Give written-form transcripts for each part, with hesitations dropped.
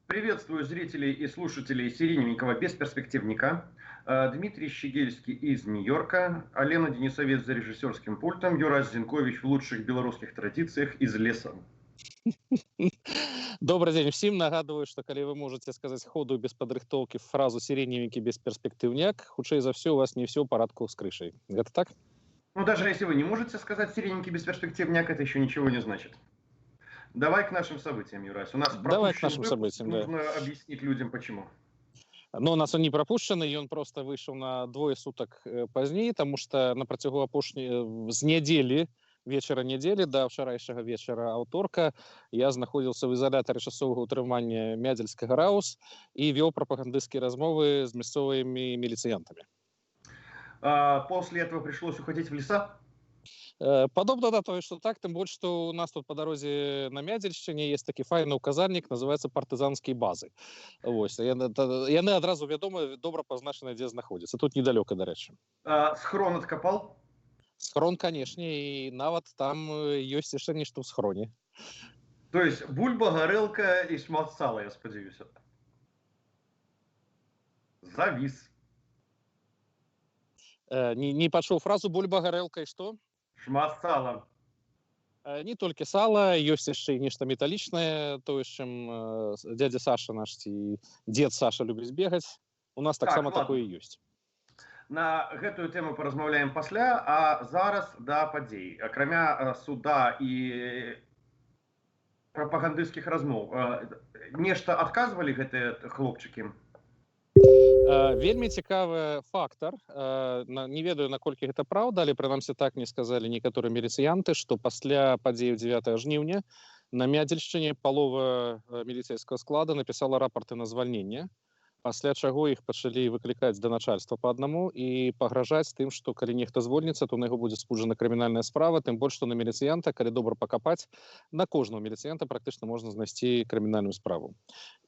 Приветствую зрителей и слушателей «Сиреневенького бесперспективника». Дмитрий Щегельский из Нью-Йорка, Алена Денисовец за режиссерским пультом, Юрась Зинкович в лучших белорусских традициях из леса. Добрый день всем. Нагадываю, что калі вы можете сказать ходу без падрыхтоўкі фразу «сиреневенький бесперспективняк», хутчэй за все у вас не все в порядку с крышей. Это так? Ну, даже если вы не можете сказать «сиреневенький бесперспективняк», это еще ничего не значит. Давай к нашим событиям, Юрась. У нас Давай к нашим выпуск, событиям, да. Нужно объяснить людям, почему. Но у нас он не пропущенный, он просто вышел на двое суток позднее, потому что на працягу апошняй з недели, вечера недели до вчерашнего вечера аўторка я знаходзіўся в изоляторе часовага утрымання Мядзельскага РАУС и вел прапагандысцкія размовы з мясцовымі міліцыянтамі. А после этого пришлось уходить в леса? Падобна на тое, что так, тым больш, что у нас тут по дарозе на Мядзельшчыне есть такі файны указальнік, называется партызанскія базы. Вось, яны адразу вядома, добра пазначаны, дзе знаходзяцца. Тут недалёка, дарэчы. А схрон откопал? Схрон, конечно, и нават там ёсць яшчэ нешта ў схроне. То есть бульба, гарэлка и шмат сала, я спадзяюся. Завис. Не пачуў фразу бульба, гарэлка и что? Шмат сала. Не толькі сала, ёсць яшчэ і нешта металічнае, тое, з чым дядя Саша наш ці дзед Саша любіць бегаць. У нас таксама Так, ладно. такое ёсць. На гэтую тэму паразмаўляем пасля, а зараз да падзей. Акрамя суда і прапагандысцкіх размоў, нешта адказвалі гэтыя хлопчыкі? Вельмі цікавы фактар. Не ведаю, наколькі гэта праўда, але прынамсі так мне сказалі некаторыя міліцыянты, што пасля падзеяў 9 жніўня на Мядзельшчыне палова міліцэйскага склада напісала рапарты на звальненне, пасля чаго іх пачалі выклікаць да начальства па аднаму і пагражаць тым, што калі нехта звольніцца, то на яго будзе спуджана крымінальная справа, тым больш, што на міліцыянта, калі добра пакапаць, на кожнага міліцыянта практычна можна знайсці крымінальную справу.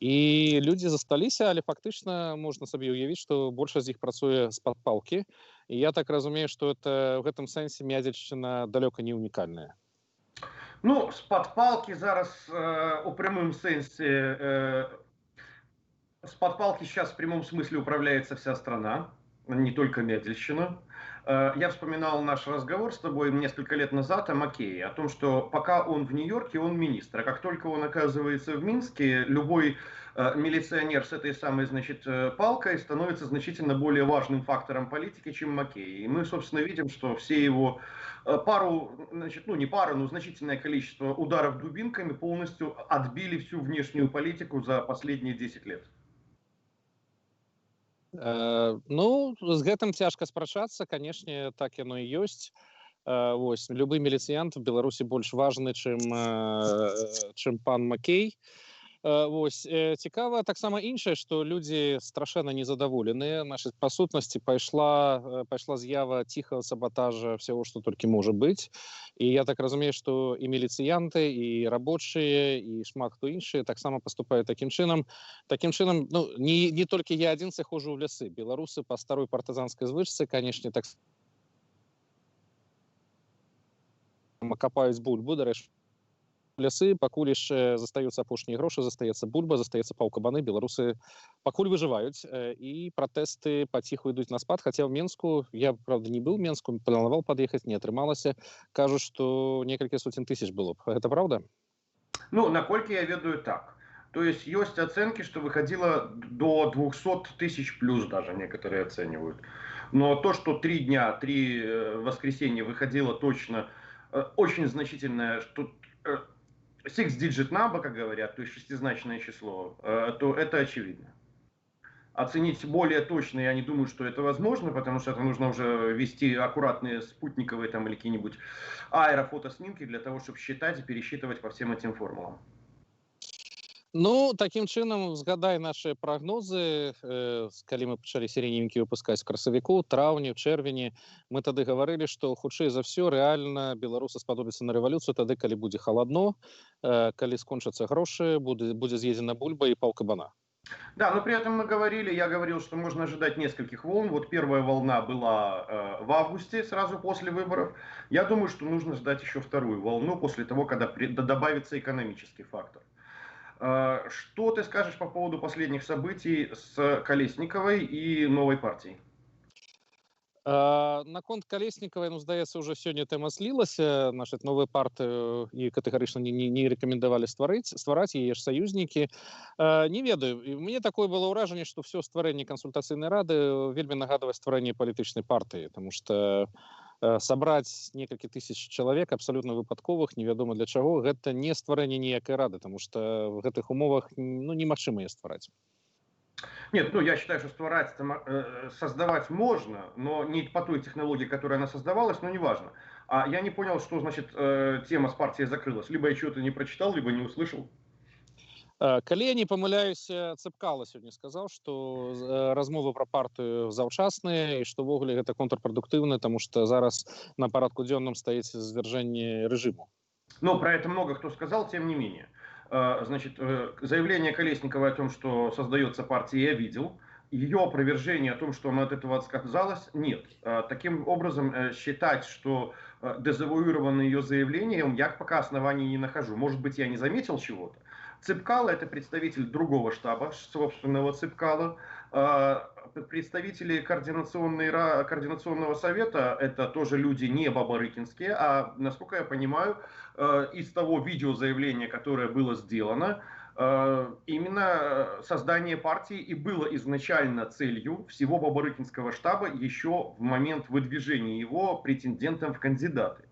І людзі засталіся, але фактычна можна сабе ўявіць, што большасць з іх працуе з-пад палкі. І я так разумею, што это, в гэтым сэнсе Мядзельшчына далёка не унікальная. Ну, з-пад палкі зараз у прямым сэнсе, з-под палки сейчас в прямом смысле управляется вся страна, не только Мядельщина. Я вспоминал наш разговор с тобой несколько лет назад о Макее, о том, что пока он в Нью-Йорке, он министр, а как только он оказывается в Минске, любой милиционер с этой самой, значит, палкой становится значительно более важным фактором политики, чем Макей. И мы, собственно, видим, что все его пару, значит, ну не пару, но значительное количество ударов дубинками полностью отбили всю внешнюю политику за последние 10 лет. Ну, з гэтым цяжка спрачацца, канешне, так яно і ёсць. Вось, любы міліцыянт в Беларусі больш важны, чым пан Макей. Вось, цікава таксама іншае, што людзі страшэнна незадаволеныя. Значит, па сутнасці пайшла з'ява ціхага сабатажа всего, што толькі можа быць. І я так разумею, што і міліцыянты, і рабочыя, і шмат хто іншыя таксама паступаюць такім чынам. Такім чынам, ну, не толькі я адзін сыхожу ў лясы. Беларусы па старой партызанскай звычцы, канешне, так капаюць бульбу, дарэчы, лясы, пакуль яшчэ застаюцца апошнія грошы, застаецца бульба, застаецца паўкабаны, беларусы пакуль выжываюць, і пратэсты паціху ідуць на спад, хаця ў Менску, я, правда, не быў у Менску, планаваў пад'ехаць, не атрымалася, кажуць, што некалькі сотен тысяч было б. Гэта праўда? Ну, наколькі я ведаю, так. То есть есть оценки, что выходило до 200 тысяч плюс даже некоторые оценивают. Но то, что 3 дня, 3 воскресенья выходило точно, очень значительное, что six-digit number, как говорят, то есть шестизначное число, то это очевидно. Оценить более точно я не думаю, что это возможно, потому что это нужно уже вести аккуратные спутниковые или какие-нибудь аэрофотоснимки для того, чтобы считать и пересчитывать по всем этим формулам. Ну, таким чынам, згадай наши прогнозы, калі мы пачалі сиреневенькі выпускаць в красавіку, траўні, чэрвені, мы тады гаварылі, што хутчэй за ўсё рэальна беларусы спадобяцца на рэвалюцыю тады, калі будзе халадно, калі скончацца грошы, будзе з'едзена бульба і паўкабана. Да, но при этом мы говорили, я говорил, что можно ожидать нескольких волн. Вот первая волна была в августе, сразу после выборов. Я думаю, что нужно ждать еще вторую волну после того, когда добавится экономический фактор. Что ты скажешь по поводу последних событий с Колесниковой и новой партией? Наконт Калеснікавай, ну, здаецца, уже сёння тэма злілася. Значит, новую партыю і катэгарычна не рэкамендавалі ствараць яе ж саюзнікі. Не ведаю, і мне такое было ўражанне, што ўсё стварэнне кансультацыйнай рады вельмі нагадвае стварэнне палітычнай партыі, потому что сабраць некалькі тысяч чалавек абсалютна выпадковых, невядома для чаго, гэта не стварэнне ніякай рады, потому что в гэтых умовах, ну, немагчыма яе ствараць. Нет, ну я считаю, что создавать можно, но не по той технологии, которая она создавалась, но неважно. А я не понял, что значит тема с партией закрылась. Либо я чего-то не прочитал, либо не услышал. Калі я не памыляюся, Цапкала сёння сказаў, што размовы пра партыю заўчасныя і што ўвогуле гэта контрпрадуктыўна, таму што зараз на парадку дзённым стаіць звяржэнне рэжыму. Но про это много кто сказал, тем не менее. Значит, заявление Колесниковой о том, что создается партия, я видел. Ее опровержение о том, что она от этого отказалась, нет. Таким образом, считать, что дезавуированы ее заявления, я пока оснований не нахожу. Может быть, я не заметил чего-то. Цепкало — это представитель другого штаба, собственного Цепкало. Представители координационного совета — это тоже люди не бабарыкинские, а, насколько я понимаю, из того видеозаявления, которое было сделано, именно создание партии и было изначально целью всего бабарыкинского штаба еще в момент выдвижения его претендентом в кандидаты.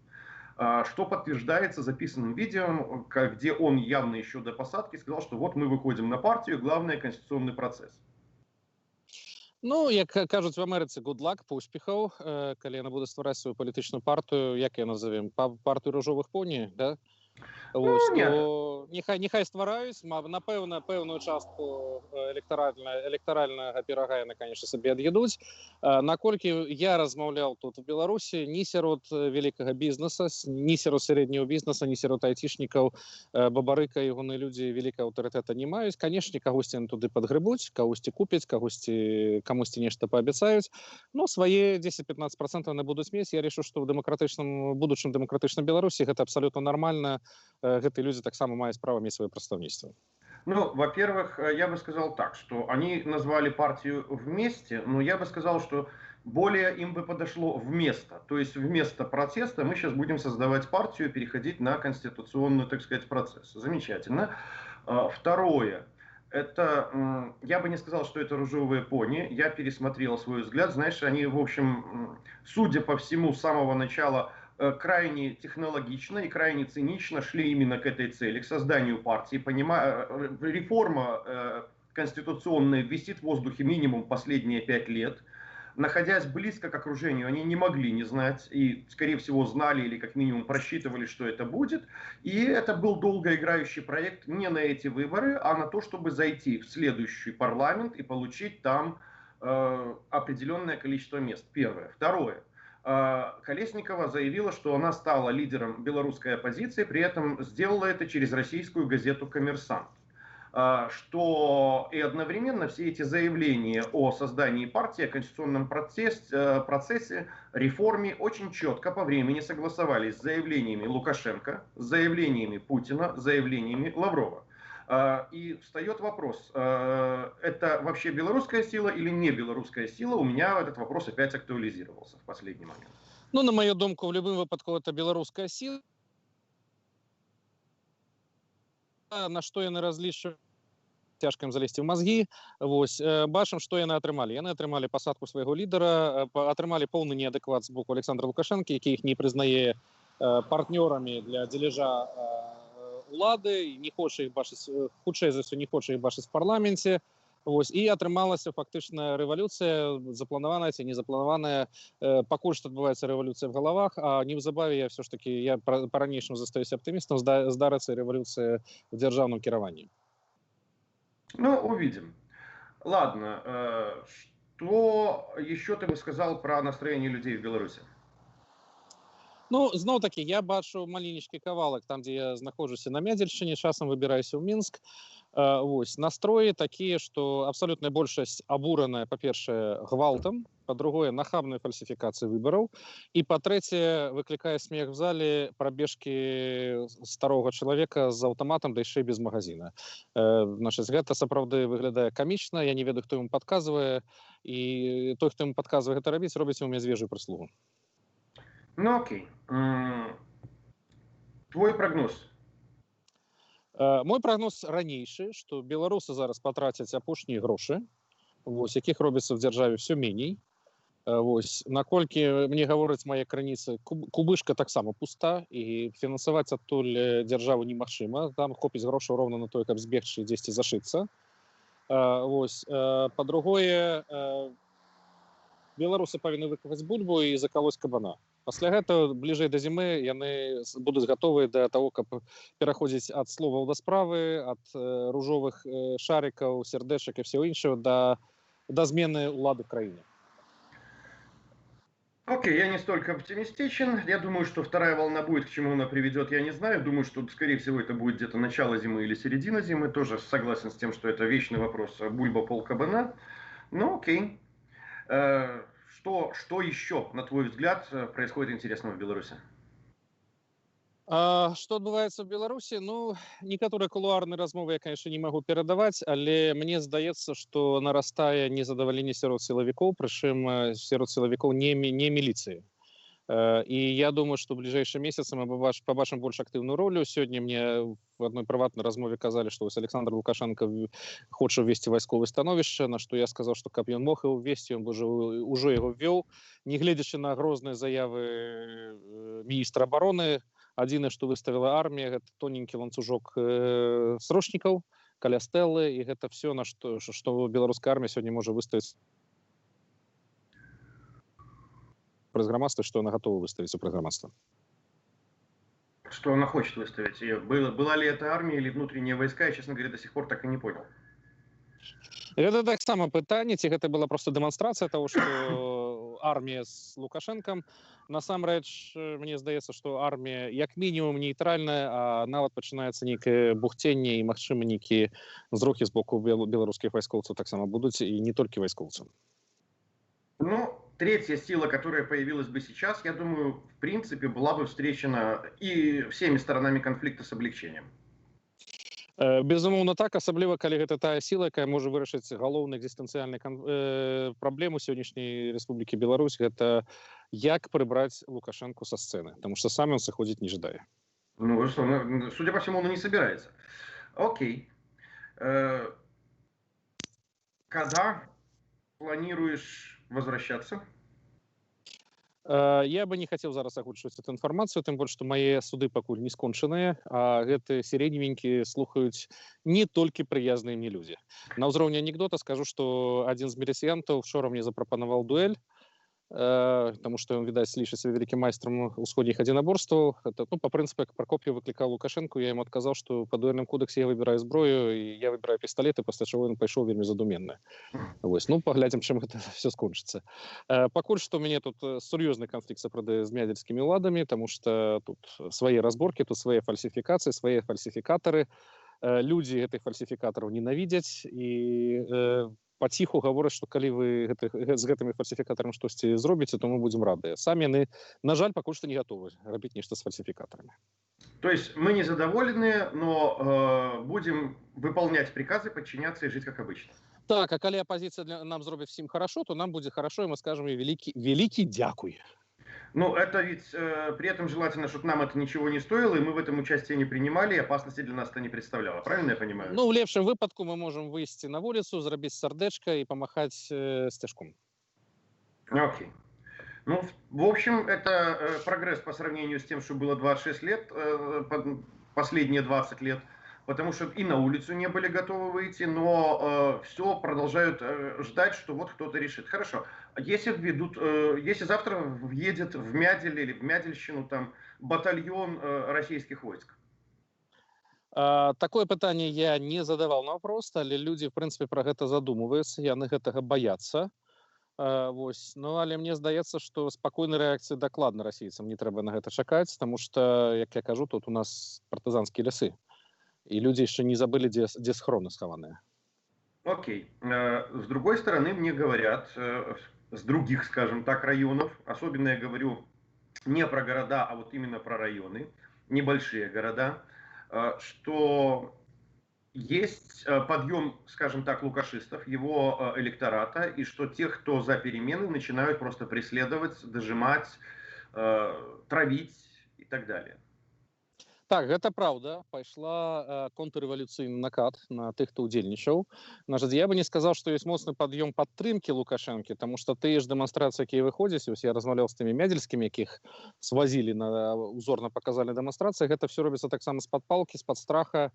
Что подтверждается записанным видео, где он явно еще до посадки сказал, что вот мы выходим на партию, главное — конституционный процесс. Ну, як кажуць в Амерыцы, good luck, поспехаў, калі яна будзе ствараць сваю палітычную партыю, як яе назовем, партыю ружовых поні, да? Вось, Ну, нет. то няхай ствараюць, напэўна, пэўную частку электаральнага пірага яны, конечно, сабе ад'едуць. Наколькі я размаўляў тут в Беларусі, ні сярод вялікага бізнеса, ні сярод сярэдняго бізнеса, ні сярод айцішнікаў, Бабарыка і ягоныя людзі вялікага аўтарытэта не маюць. Канешне, кагосьці яны туды падгрыбуць, кагосьці купяць, камусьці нешта паабяцаюць. Но свае 10-15% яны будуць мець. Я лічу, што ў будучым дэмакратычным Беларусі гэта абсалютна нармальна. Гэтыя людзі таксама маюць права мець сваё прадстаўніцтва. Ну, во-первых, я бы сказал так, что они назвали партию «Вместе», но я бы сказал, что более им бы подошло «Вместо». То есть вместо протеста мы щас будем создавать партию, переходить на конституционный, так сказать, процесс. Замечательно. Второе. Это, я бы не сказал, что это ружовые пони. Я пересмотрел свой взгляд. Знаешь, они, судя по всему, с самого начала крайне технологично и крайне цинично шли именно к этой цели, к созданию партии. Реформа конституционная висит в воздухе минимум последние 5 лет. Находясь близко к окружению, они не могли не знать и, скорее всего, знали или как минимум просчитывали, что это будет. И это был долгоиграющий проект не на эти выборы, а на то, чтобы зайти в следующий парламент и получить там определенное количество мест. Первое. Второе. Колесникова заявила, что она стала лидером белорусской оппозиции, при этом сделала это через российскую газету «Коммерсант». Что и одновременно все эти заявления о создании партии, о конституционном процессе, реформе очень четко по времени согласовались с заявлениями Лукашенко, с заявлениями Путина, с заявлениями Лаврова. И встает вопрос, это вообще белорусская сила или не белорусская сила? У меня этот вопрос опять актуализировался в последний момент. На мою думку, в любом выпадку это белорусская сила. На что яны разлічваюць, цяжка ім залезці ў мазгі. Бачым, што яны атрымалі. Яны атрымалі пасадку свайго лідара, атрымалі поўны неадэкват з боку Александра Лукашэнкі, які іх не прызнае партнёрамі для дзележа улады, не хоча іх бачыць, хутчэй за ўсё, не хоча іх бачыць в парламенце. І атрымалася фактычна рэвалюцыя, запланаваная ці не запланаваная. Пакуль што адбываецца рэвалюцыя в галавах, а неўзабаве я ўсё ж такі, я па-ранейшаму застаюся аптымістам, здарыцца рэвалюцыя ў дзяржаўным кіраванні. Увидим. Ладно, что еще ты бы сказал про настроение людей в Беларуси? Зноў-такі, я бачу маленечкі кавалак там, дзе я знаходжуся на Мядзельшчыне, часам выбіраюся ў Мінск. Вось настроі такія, што абсалютная большасць абураная, па-першае, гвалтам, па-другое, нахабнай фальсіфікацыі выбараў і, па-трэцяе, выклікае смех в зале прабежкі старога чалавека з аўтаматам, да яшчэ без магазина. Значыць, гэта сапраўды выглядае камічна. Я не ведаю, хто ему падказвае, і той, хто ему падказвае гэта рабіць, робіць ему мядзвежую прыслугу. Ну окей. Твой прогноз? Мой прогноз ранейшы, што беларусы зараз патрацяць апошнія грошы, вось, якіх робіцца в дзяржаве все меней. Вось, наколькі мне гавораць мае крыніцы, кубышка таксама пуста, і фінансаваць адтуль дзяржаву немагчыма. Там хопіць грошаў роўна на тое, каб збегчы дзесьці зашыцца. Вось, па-другое, беларусы павінны выкапаць бульбу і закалоць кабана. Пасля гэтага, бліжэй да зімы, яны будуць гатовыя да таго, каб пераходзіць ад словаў да справы, ад ружовых шарикаў, сярдэчак і всего іншага да змены ўлады в краіне. Окей, я не столько оптимистичен. Я думаю, что вторая волна будет, к чему она приведет, я не знаю. Думаю, что, скорее всего, это будет где-то начало зимы или середина зимы. Тоже согласен с тем, что это вечный вопрос бульба пол кабана. Ну, окей. Что еще, на твой взгляд, происходит интересного в Беларуси? Что адбываецца в Беларусі? Ну, некаторыя кулуарныя размовы я, конечно, не магу перадаваць, але мне здаецца, што нарастае незадаваленне сярод сілавікоў, прычым сярод сілавікоў не міліцыі. І я думаю, што ў бліжэйшыя месяцы мы пабачым больш актыўную ролю. Сёння мне в адной прыватнай размове казалі, што вось Александр Лукашенко хоча ўвесці вайсковае становішча, на што я сказаў, што каб ён мог его ўвесці, ён бы ўжо яго ввёў, нягледзячы на грозныя заявы міністра абароны. Адзінае, што выставіла армія, гэта тоненькі ланцужок срочнікаў каля стэлы, і гэта все, на што беларуская армія сёння можа выставіць праз грамадства, што она готова выставіць у праграмадства. Что она хочет выставить? И была ли это армия или внутренние войска, я, честно говоря, до сих пор так и не понял. Гэта таксама пытанне, ці гэта была просто дэманстрацыя того, што армія з Лукашэнкам. Насамрэч, мне здаецца, што армія як мінімум нейтральная, а нават пачынаецца нейкае бухценне і, магчыма, нейкія зрухі з боку беларускіх вайскоўцаў таксама будуць, і не толькі вайскоўцаў. Ну, третья сила, которая появилась бы сейчас, я думаю, в принципе, была бы встречена и всеми сторонами конфликта с облегчением. Безумоўна так, асабліва калі гэта тая сіла, якая можа вырашыць галоўную экзістэнцыяльную праблему сённяшняй Рэспублікі Беларусь, гэта як прыбраць Лукашэнку са сцэны, таму што сам ён сыходзіць не жадае. Ну, что, ну, судя по всему, он и не собирается. Окей. Когда планируешь возвращаться? Я бы не хотел зараз агучваць эту інфармацыю, тым больш, што мае суды пакуль не скончаныя, а гэты сиреневенькі слухаюць не толькі прыязныя мне людзі. На ўзроўні анекдота скажу, што адзін з міліцыянтаў учора мне запрапанаваў дуэль, таму што ён, відаць, лічыць сябе вялікім майстрам усходніх адзінаборстваў. Это, ну, по прынцыпу, як Пракоп'еў выклікаў Лукашэнку, я ему адказаў, што па дуэльным кодэксе я выбіраю зброю, і я выбіраю пісталеты, пасля чаго ён пайшоў вельмі задуменны. Вось, ну, паглядзім, чым гэта все скончыцца. Пакуль што у мяне тут сур'ёзны канфлікт сапраўды з мядзельскімі ўладамі, таму што тут свае разборкі, тут свае фальсіфікацыі, свае фальсіфікатары. Людзі гэтых фальсіфікатараў ненавідзяць і паціху гавораць, што калі вы з гэтымі фальсіфікатарамі штосьці зробіце, то мы будзем радыя. Самі яны, на жаль, пакуль што не гатовы рабіць нешта з фальсіфікатарамі. То есть мы незадоволены, но будем выполнять приказы, подчиняться и жить как обычно. Так, а калі апозіцыя нам зробіць всім хорошо, то нам будзе хорошо, и мы скажем ей великий, великий дякуй. Ну, это ведь при этом желательно, чтобы нам это ничего не стоило, и мы в этом участие не принимали, и опасности для нас это не представляло. Правильно я понимаю? Ну, в лепшем выпадку мы можем выйти на улицу, зрабіць сардэчка и помахать стежком. Окей. Ну, в общем, это прогресс по сравнению с тем, что было 26 лет, последние 20 лет, потому что и на улицу не были готовы выйти, но все продолжают ждать, что вот кто-то решит. Хорошо, если введут если завтра въедет в Мядель или в Мядельщину батальон российских войск? Такое пытанне я не задавал наўпрост, але люди, в принципе, про гэта задумываются, яны гэтага боятся. Вось. Ну, але мне здаецца, што спакойнай рэакцыі дакладна расійцам не трэба на гэта чакаць, таму што, як я кажу, тут у нас партызанскія лясы. І людзі яшчэ не забылі, дзе схроны схаваныя. Окей. С другой стороны, мне говорят, с других, скажем так, районов, особенно я говорю не про города, а вот именно про районы, небольшие города, что есть подъем, скажем так, лукашистов, его электората, и что тех, кто за перемены, начинают просто преследовать, дожимать, травить и так далее. Так, гэта праўда. Пайшла контррэвалюцыйны накат на тых, хто ўдзельнічаў. На жаль, я бы не сказаў, што ёсць моцны пад'ём падтрымкі Лукашэнкі, таму што тыя ж дэманстрацыі, якія выходзяць, вось я размаўляў з тымі мядзельскімі, якіх свазілі на узорна паказальнай дэманстрацыі, гэта все робіцца таксама з-пад палкі, з-пад страха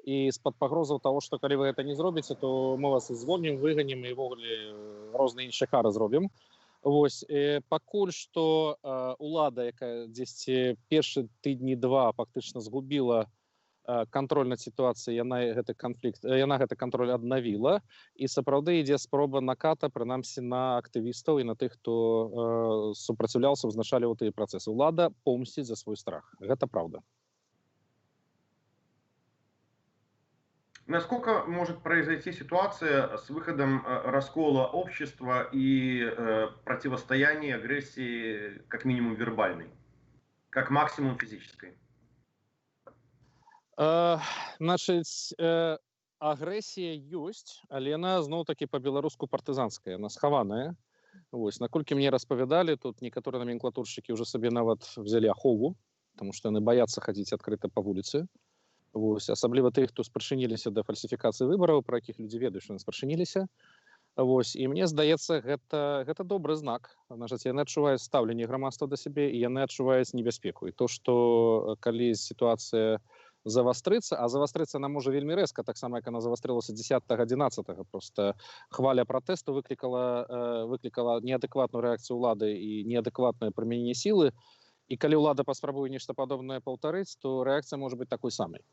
і з-пад пагрозаў таго, што калі вы гэта не зробіце, то мы вас звольнім, выганім і ўвогуле розныя іншыя кары зробім. Вось, пакуль што улада, якая дзесьці першы тыдні два фактычна згубіла кантроль над сітуацыяй, яна гэты канфлікт, яна гэты кантроль аднавіла, і сапраўды ідзе спроба наката, прынамсі, на актывістаў і на тых, хто супраціўляўся, узначальваў тыя працэсы. Улада помсіць за свой страх. Гэта праўда. Насколько может произойти ситуация с выходом раскола общества и противостояния агрессии, как минимум вербальной, как максимум физической? Значит, агрэсія ёсць, але яна зноў-такі па-беларуску партызанская, яна схаваная. Вось, наколькі мне распавядалі, тут некаторыя наменклатуршчыкі ўжо сабе нават взялі ахову, потому что яны баяцца хадзіць адкрыта па вуліцы. Вось, асабліва тых, хто спрычыніліся да фальсіфікацыі выбараў, пра якіх людзі ведаюць, што яны спрычыніліся. Вось, і мне здаецца, гэта добры знак. Значыць, яны адчуваюць стаўленне грамадства да сябе і яны адчуваюць небяспеку. І то, што калі сітуацыя завастрыцца, а завастрыцца она можа вельмі рэзка, таксама, як она завастрылася 10-го, 11-го. Просто хваля пратэсту выклікала неадэкватную рэакцыю ўлады і неадэкватнае прымяненне сілы. І калі ўлада паспрабуе нешта падобнае паўтарыць, то рэакцыя можа быць такой самай.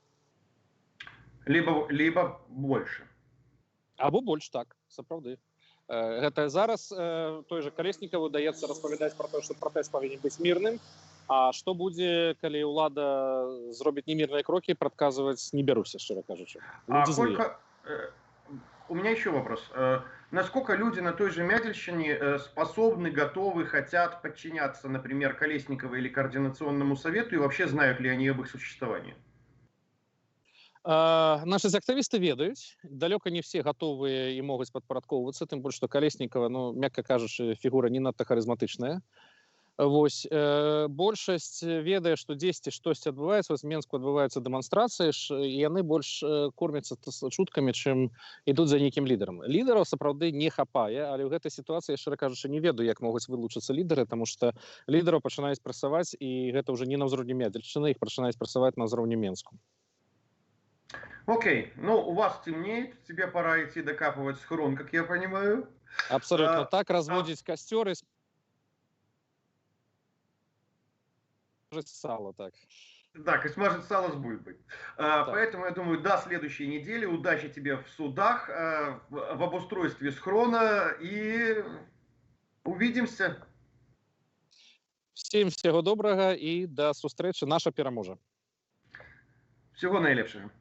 Либо больше. Або больш, так, сапраўды. Гэта зараз той же Калеснікаву даецца распавядаць пра тое, што пратэст павінен быць мірным. А што будзе, калі ўлада зробіць немірныя крокі, прадказваць не бяруся, шчыра кажучы. Людзі злыя. У меня еще вопрос. Насколько люди на той же Мядельщине способны, готовы, хотят подчиняться, например, Колесникову или Координационному совету, и вообще знают ли они об их существовании? Наши активисты ведаюць, далёка не все готовы и могуць падпарадкоўвацца, тым больш, што Колесникова, мякка кажучы, фігура не надта харызматычная. Вось, большасць ведае, што дзесьці штосьці адбываецца, вось в Менску адбываюцца дэманстрацыі, і яны больш кормяцца чуткамі, чым ідуць за нейкім лідарам. Лідараў сапраўды не хапае, але ў гэтай сітуацыі, я, шчыра кажучы, не ведаю, як могуць вылучыцца лідары, таму што лідараў пачынаюць прасаваць, і гэта ўжо не на ўзроўні Мядзельшчыны, іх пачынаюць прасаваць на ўзроўні Менску. Окей, у вас темнеет, тебе пора идти докапывать схрон, как я понимаю. Абсолютно так, разводить костер и смажить сало, так. Так, и смажить сало с бульбой. Поэтому, я думаю, до следующей недели, удачи тебе в судах, в обустройстве схрона, и увидимся. Всем всего доброго и до встречи. Наша пераможа. Всего найлепшага.